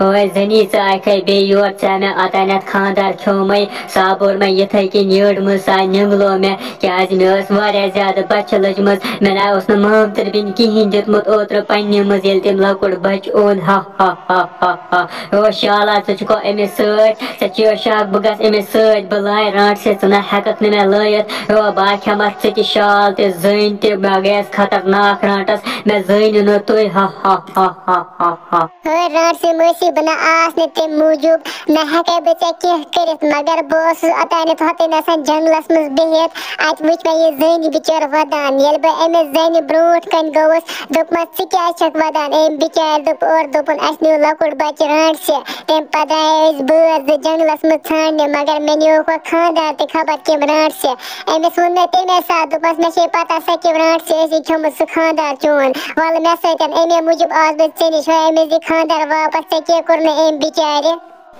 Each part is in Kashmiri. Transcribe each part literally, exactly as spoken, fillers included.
اوے زنی، ژٕ آیکھے بیٚیہِ یور، ژےٚ مےٚ اوتانٮ۪تھ خانٛدار کھیومے، سُہ بوٚر مےٚ یِتھے کٔنۍ یٔڈ منٛز، سُہ نیوٗلو مےٚ، کیازِ مےٚ ٲس واریاہ زیادٕ بۄچھِ لٔجمٕژ۔ مےٚ نہ اوس نہٕ مامتٕر بیٚنہِ کِہیٖنۍ دیُتمُت اوترٕ پننہِ منٛز، ییٚلہِ تٔمۍ لۄکُٹ بچہٕ اوٚن۔ ہا ہا ہا ہا ہا۔ او شالا، ژٕ چھُکھ أمِس سۭتۍ، ژےٚ چیو شک بہٕ گژھٕ أمِس سۭتۍ، بہٕ لاے رانٛٹسہِ، ژٕ نہ ہٮ۪ککھ نہٕ مےٚ لٲیِتھ۔ او بہٕ ہا کھٮ۪مکھ ژٕ تہِ شال تہِ زٔنۍ تہِ، بہٕ گٔیَس خطرناک رانٛٹس، مےٚ زٲنِو نہٕ تُہۍ۔ ہا ہا ہا ہا ہا ہا۔ ہٲے رانٛٹسہِ مٲسی، بہٕ نہ آس نہٕ تَمہِ موٗجوٗب، نہ ہٮ۪کے بہٕ ژےٚ کینٛہہ کٔرِتھ، مگر بہٕ اوسُس اوتانٮ۪تھ ہوٚتٮ۪ن آسان جنگلس منٛز بِہِتھ۔ اَتہِ وٕچھ مےٚ یہِ زٔنۍ بِچٲر وَدان۔ ییٚلہِ بہٕ أمِس زَنہِ برونٛٹھ کَنہِ گوٚوُس، دوٚپمَس، "ژٕ کیٛازِ چھَکھ وَدان؟" أمۍ بِچارِ دوٚپ اورٕ، دوٚپُن، "اَسہِ نیوٗ لۄکُٹ بَچہِ رانٛٹسہِ۔" تَمہِ پَتہٕ درٛاے أسۍ بٲژ زٕ جنٛگلَس منٛز ژھانٛڈنہِ، مگر مےٚ نیوٗکھ وۄنۍ خانٛدار تہِ خبر کَمہِ رانٛٹسہِ۔ أمِس ووٚن مےٚ تَمے ساتہٕ، دوٚپمَس، "مےٚ چھے پَتہ سۄ کَمہِ رانٛٹسہِ ٲسی کھیوٚمُت سُہ خانٛدار چون۔ وَلہٕ مےٚ سۭتۍ، اَمے موٗجوٗب آس بہٕ ژےٚ نِش، ہو أمِس دِ خانٛدار واپَس، ژےٚ کیٛاہ کوٚر نہٕ أمۍ بِچارِ؟"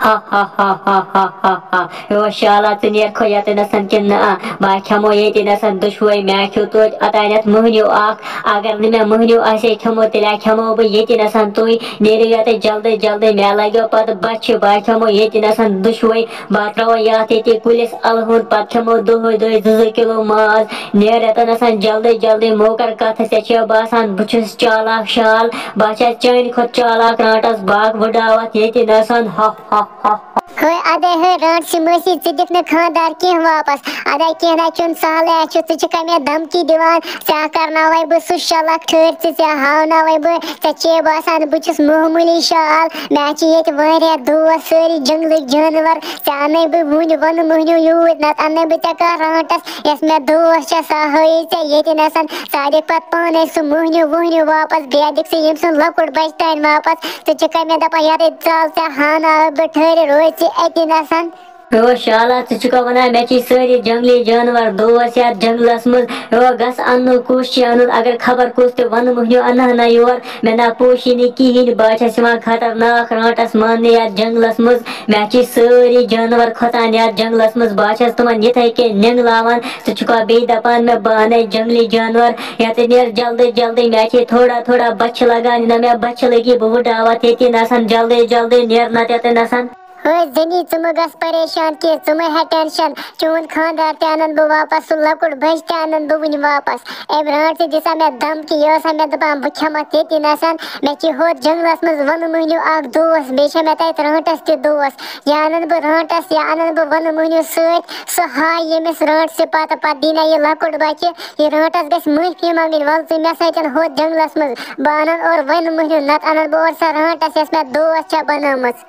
ہا ہا ہا ہا ہا ہا ہا۔ او شالا، ژٕ نیر کھو ییٚتہِ نَسَن کِنہٕ نہ؟ آ، بہٕ کھٮ۪مو ییٚتہِ نَسَن دُشوَے۔ مےٚ کھیوٚو توتہِ اوتانٮ۪تھ مٔہنیوٗ اَکھ۔ اگر نہٕ مےٚ مٔہنیوٗ آسہِ ہے کھیوٚمُت، تیٚلہِ ہا کھٮ۪مو بہٕ ییٚتہِ نَسَن تُہۍ۔ نیٖرِو ییٚتہِ جلدی جلدی، مےٚ لَگیو پَتہٕ بۄچھِ۔ بہٕ کھٮ۪مو ییٚتہِ نَسَن دُشوَے۔ بہٕ ترٛاوو یَتھ ییٚتہِ کُلِس اَلہٕ ہُنٛد، پَتہٕ کھٮ۪مو دۄہَے دۄہَے زٕ زٕ کِلوٗ ماز۔ نیر ییٚتہِ نَسَن جلدی جلدی، مو کَر کَتھ، ژےٚ چھےٚ باسان بہٕ چھُس چالاک شال؟ بہٕ ہا چھَس چانہِ کھۄتہٕ چالاک رانٛٹَس، بہٕ ہا وٕڈاوَتھ ییٚتہِ نَسَن۔ ہا ہا ہا ہا۔ ہے اَدَے ہے رانٛٹسہِ مٲسی، ژٕ دِکھ نہٕ خانٛدار کینٛہہ واپَس۔ اَدَے کینٛہہ نہ چھُنہٕ سہلٕے، اَسہِ چھُ، ژٕ چھَکھا مےٚ دھمکی دِوان؟ ژےٚ ہا کَرناوَے بہٕ سُہ شَلَکھ ٹھٔہر ژٕ، ژےٚ ہاوناوَے بہٕ، ژےٚ چھے باسان بہٕ چھُس معموٗلی شال؟ مےٚ ہا چھِ ییٚتہِ واریاہ دوس، سٲری جنٛگلٕکۍ جانوَر۔ ژےٚ اَنَے بہٕ وُنہِ وَنہٕ مۄہنیو یوٗرۍ، نَتہٕ اَنَے بہٕ ژےٚ کانٛہہ رانٛٹَس۔ یۄس مےٚ دوس چھےٚ، سۄ ہٲیی ژےٚ ییٚتہِ نَسَن۔ ژٕ دِکھ پَتہٕ پانَے سُہ مۄہنیو وۄہنیو واپَس، بیٚیہِ دِکھ ژٕ ییٚمۍ سُنٛد لۄکُٹ بَچہٕ تانۍ واپَس۔ ژٕ چھَکھا مےٚ دَپان، یَتَے ژَل، ژےٚ ہاوناوَے بہٕ ٹھٔہرِ، روزِ ژٕ أتی نَسَن۔ او شالا، ژٕ چھُکھا وَنان مےٚ چھِ سٲری جنٛگلی جانوَر دوس یَتھ جنٛگلَس منٛز؟ او گژھ اَننُک کُس چھِ اَنُن، اگر خبر کُس تہِ وَنہٕ مۄہنیو اَنہٕ ہا نہ یور، مےٚ نہ پوشی نہٕ کِہیٖنۍ، بہٕ ہا چھَس یِوان خطرناک رانٛٹَس ماننہٕ یَتھ جنٛگلَس منٛز۔ مےٚ چھِ سٲری جانوَر کھۄژان یَتھ جنٛگلَس منٛز، بہٕ ہا چھَس تِمَن یِتھَے کٔنۍ نٮ۪نٛگلاوان۔ ژٕ چھُکھا بیٚیہِ دَپان مےٚ بہٕ اَنَے جنٛگلی جانوَر؟ یَتہٕ نیر جلدی جلدی، مےٚ چھِ تھوڑا تھوڑا بۄچھِ لَگان، نہ مےٚ بۄچھِ لٔگی، بہٕ وٕڈاوَتھ ییٚتی نَسَن، جلدی جلدی نیر نَتہٕ یَتہٕ نَسَن۔ ہے زٔنی، ژٕ مہٕ گژھ پریشان کینٛہہ، ژٕ مہٕ ہےٚ ٹٮ۪نشَن، چون خانٛدار تہِ اَنَن بہٕ واپَس، سُہ لۄکُٹ بَچہٕ تہِ اَنَن بہٕ وٕنہِ واپَس۔ أمۍ رانٛٹسہِ دِژ مےٚ دھمکی، یہِ ٲس مےٚ دَپان بہٕ کھٮ۪مَتھ ییٚتی نَسَن، مےٚ چھِ ہوٚتھ جنٛگلَس منٛز وَنہٕ مۄہنیو اَکھ دوس، بیٚیہِ چھےٚ مےٚ تَتہِ رانٛٹَس تہِ دوس، یا اَنَن بہٕ رانٛٹَس یا اَنَن بہٕ وَنہٕ مۄہنیو سۭتۍ، سُہ ہاے ییٚمِس رانٛٹسہِ پَتہٕ، پَتہٕ دی نہ یہِ لۄکُٹ بَچہِ، یہِ رانٛٹَس گژھِ معٲفی منٛگٕنۍ، وَلہٕ ژٕ مےٚ سۭتۍ ہوٚتھ جنٛگلَس منٛز، بہٕ اَنَن اورٕ وَنہٕ مۄہنیو، نَتہٕ اَنَن بہٕ اورٕ سۄ رانٛٹَس یۄس مےٚ دوس چھےٚ بَنٲومٕژ۔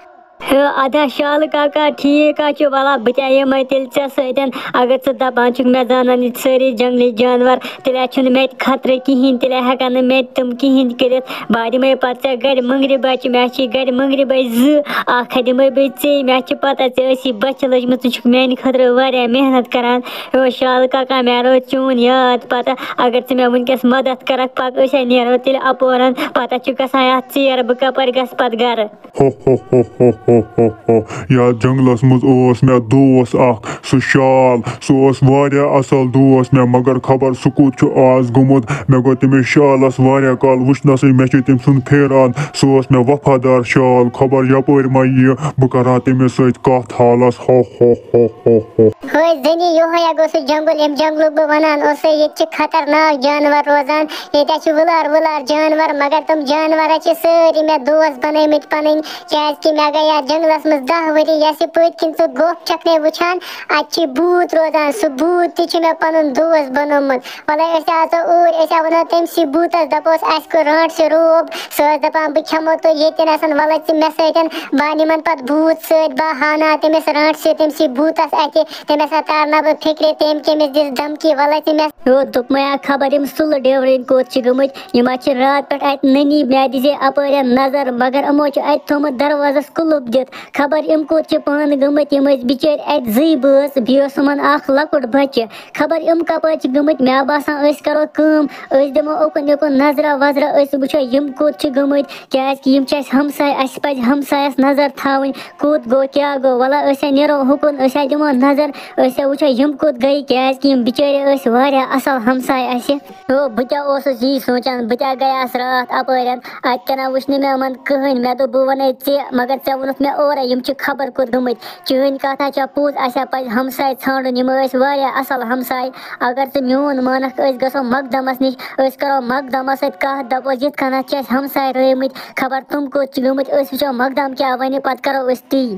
ہے، اَدٕ ہا شالہٕ کاکا، ٹھیٖک ہا چھُ، وَلہٕ ہا بہٕ تہِ یِمَے تیٚلہِ ژےٚ سۭتۍ۔ اگر ژٕ دَپان چھُکھ مےٚ زانَن یِتھ سٲری جنٛگلی جانوَر، تیٚلہِ ہا چھُنہٕ مےٚ تہِ خطرٕ کِہیٖنۍ، تیٚلہِ ہا ہٮ۪کَن نہٕ مےٚ تہِ تِم کِہیٖنۍ کٔرِتھ۔ بہٕ ہا دِمَے پَتہٕ ژےٚ گَرِ مٔنٛگرِ بَچہِ، مےٚ ہا چھِ گَرِ مٔنٛگرِ بَچہِ زٕ، اَکھ ہا دِمَے بہٕ ژےٚ، مےٚ ہا چھِ پَتہ ژےٚ ٲسی بۄچھِ لٔجمٕژ، ژٕ چھُکھ میٛانہِ خٲطرٕ واریاہ محنت کَران۔ ہے شالہٕ کاکا، مےٚ روز چون یاد پَتہ، اگر ژٕ مےٚ وٕنۍکٮ۪س مَدَتھ کَرَکھ، پَکھ أسۍ ہا نیرو تیٚلہِ اَپورَن، پَتہ چھُ گژھان اَتھ ژیر، بہٕ کَپٲرۍ گژھٕ پَتہٕ گَرٕ؟ ہو ہو ہو ہو ہو ہو ہو۔ یَتھ جنٛگلَس منٛز اوس مےٚ دوس اَکھ، سُہ شال، سُہ اوس واریاہ اَصٕل دوس مےٚ، مگر خبر سُہ کوٚت چھُ آز گوٚمُت۔ مےٚ گوٚو تٔمِس شالَس واریاہ کال وٕچھنَسٕے، مےٚ چھُ تٔمۍ سُنٛد پھیران۔ سُہ اوس مےٚ وفادار شال، خبر یَپٲرۍ ما یِیہِ، بہٕ کَرٕ ہا تٔمِس سۭتۍ کَتھ حالَس۔ ہو ہو ہو ہو ہو۔ ہے زٔنی، یِہوٚے ہا گوٚو سُہ جنٛگُل، ییٚمہِ جنٛگلُک بہٕ وَنان اوسَے، ییٚتہِ چھِ خطرناک جانوَر روزان، ییٚتہِ ہا چھِ وٕلار وٕلار جانوَر، مگر تِم جانوَر ہا چھِ سٲری مےٚ دوس بَنٲومٕتۍ پَنٕنۍ۔ کیازِ کہِ مےٚ گٔے یَتھ جنٛگلَس منٛز دَہ ؤری، یۄس یہِ پٔتۍ کِنۍ ژٕ گوٚپھ چھَکھ نے وٕچھان، اَتہِ چھِ بھوٗت روزان، سُہ بھوٗت تہِ چھُ مےٚ پَنُن دوس بنوومُت۔ وَلَے أسۍ آژو اوٗرۍ، أسۍ ہا وَنو تٔمۍ سٕے بھوٗتَس، دَپوس اَسہِ کوٚر رانٛٹسہِ روب، سُہ ٲس دَپان بہٕ کھٮ۪مو تُہۍ ییٚتہِ نَسَن، وَلَے ژٕ مےٚ سۭتۍ، بہٕ اَنہٕ یِمَن پَتہٕ بھوٗت سۭتۍ، بہٕ ہاوناو تٔمِس رانٛٹسہِ تٔمۍ سٕے بھوٗتَس اَتھِ، تٔمِس ہا تارناو بہٕ فِکرِ تٔمۍ کٔمِس دِژ دھمکی، وَلَے ژٕ مےٚ۔ ہیوٚت دوٚپمَے ہا خبر یِم سُلہٕ ڈیورٕنۍ کوٚت چھِ گٔمٕتۍ، یِم حظ چھِ راتھ پٮ۪ٹھ اَتہِ نٔنی، مےٚ دِژے اَپٲرٮ۪ن نظر، مگر یِمو چھُ اَتہِ تھوٚومُت دروازَس کُلُف۔ دِتھ۔ خبر یِم کوٚت چھِ پانہٕ گٔمٕتۍ، یِم ٲسۍ بِچٲرۍ اَتہِ زٕے بٲژ، بیٚیہِ اوس یِمَن اَکھ لۄکُٹ بَچہِ۔ خبر یِم کَپٲرۍ چھِ گٔمٕتۍ، مےٚ باسان أسۍ کَرو کٲم، أسۍ دِمو اوکُن یوکُن نظرہ وظرہ، أسۍ وٕچھو یِم کوٚت چھِ گٔمٕتۍ، کیٛازِکہِ یِم چھِ اَسہِ ہمساے، اَسہِ پَزِ ہمسایَس نظر تھاوٕنۍ، کوٚت گوٚو، کیٛاہ گوٚو۔ وَلہٕ أسۍ ہا نیرو ہُکُن، أسۍ ہا دِمو نظر، أسۍ ہا وٕچھو یِم کوٚت گٔے، کیٛازِکہِ یِم بِچٲرۍ ٲسۍ واریاہ اَصٕل ہمساے اَسہِ۔ ہو، بہٕ کیٛاہ اوسُس یی سونٛچان، بہٕ کیٛاہ گٔیاس راتھ اَپٲرٮ۪ن، اَتہِ تہِ نہ وٕچھ نہٕ مےٚ یِمَن کٕہٕنۍ۔ مےٚ دوٚپ، بہٕ وَنَے ژےٚ، مگر ژےٚ ووٚنُتھ مےٚ اورَے، یِم چھِ خبر کوٚت گٔمٕتۍ۔ چٲنۍ کَتھ ہا چھےٚ پوٚز، اَسہِ ہا پَزِ ہمساے ژھانٛڈُن، یِم ٲسۍ واریاہ اَصٕل ہمساے۔ اگر ژٕ میون مانَکھ، أسۍ گژھو مقدمَس نِش، أسۍ کَرو مقدمَس سۭتۍ کَتھ، دَپوس، یِتھ کٔنَتھ چھِ اَسہِ ہمساے رٲومٕتۍ، خبر تِم کوٚت چھِ گٔمٕتۍ، أسۍ وٕچھو مقدم کیٛاہ وَنہِ، پَتہٕ کَرو أسۍ تی۔